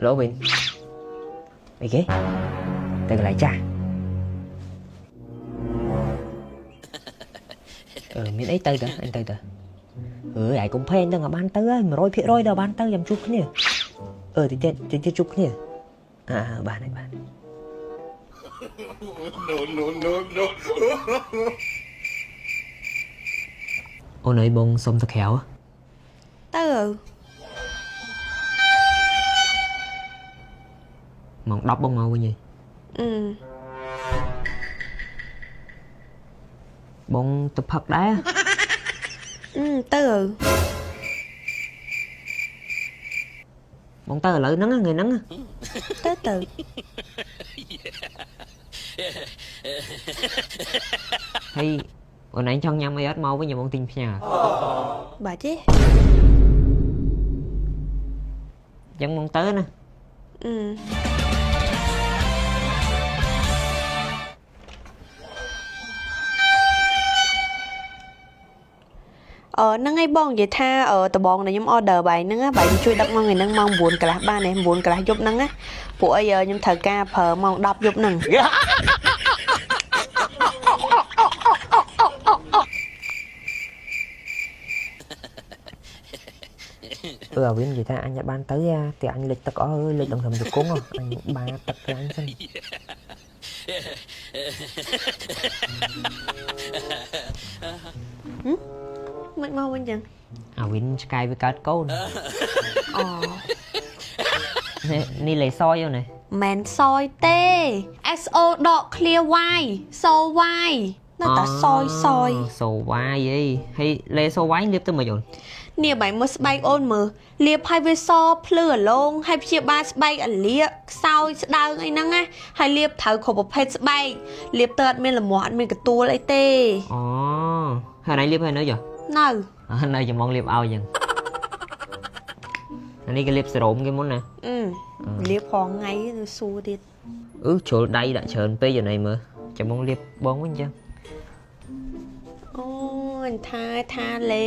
ឡូវិញអីគេទៅកន្លែងចាស់អឺមានអីទៅតើអញទៅតើអើយឯងកុំភ័យអញដឹងឲ្យបានទៅហើយ100%ដល់បានទៅចាំជួបគ្នាអឺតិចទៀតតិចទៀតជួបគ្នាអើបានហើយបាន No, no, no, no. អូនអើយបងសុំទៅក្រៅ ទៅ ម៉ោង10បងមកវិញហី អឺ បងទៅផឹកដែរ អឺទៅ បងទៅឥឡូវហ្នឹងថ្ងៃហ្នឹង ទៅទៅ ហើយអូនឯងចង់ញ៉ាំអីអត់មកវិញបងទិញផ្ញើ បាទទេ អញ្ចឹងបងទៅណា អឺអឺហ្នឹងឯងបងនិយាយថាអឺដបងដែលខ្ញុំ order បាយហ្នឹងណាបាយជួយដឹកមកថ្ងៃហ្នឹងម៉ោង9កន្លះបានទេ9កន្លះយប់ហ្នឹងណាពួកអីខ្ញុំត្រូវការប្រើម៉ោង10យប់ហ្នឹង អឺអាវិញនិយាយថាអញអត់បានទៅអាតែអញលិចទឹកអស់អើយលិចដល់ត្រឹមជង្គង់ហ៎អញបាទឹកខ្លាំងសិន មិនមកវិញចឹង អាវិញឆ្កែវាកើតកូន អូ នេះនេះលេសយអូននេះ មិនសយទេ SO ដក clear Y សូ Y នៅតែសយសយ សូវ៉ាយអីហើយលេសូវ៉ាយលាបទៅមិនអូន នេះបាយមើលស្បែកអូនមើលលាបឲ្យវាសភ្លឺអាឡងហើយព្យាបាលស្បែកអាលៀកខ្សោយស្ដើងអីហ្នឹងណាហើយលាបត្រូវគ្រប់ប្រភេទស្បែកលាបទៅអត់មានលមាស់អត់មានកទួលអីទេ អូហើយអញលាបហើយនៅចុះ នៅ នៅចាំងលាបឲ្យចឹងអានេះគេលាបសេរ៉ូមគេមុនណា អឺលាបផងថ្ងៃទៅសួរទៀត អឺជ្រុលដៃដាក់ច្រើនពេកអូនឯងមើលចាំងលាបបងវិញចឹង អូអញថាថាលេ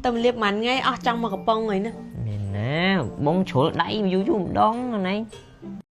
តែលាបមួយថ្ងៃអស់ចង់មកកំប៉ុងហើយណា មែនណាបងជ្រុលដៃយូរយូរម្ដងអូនឯង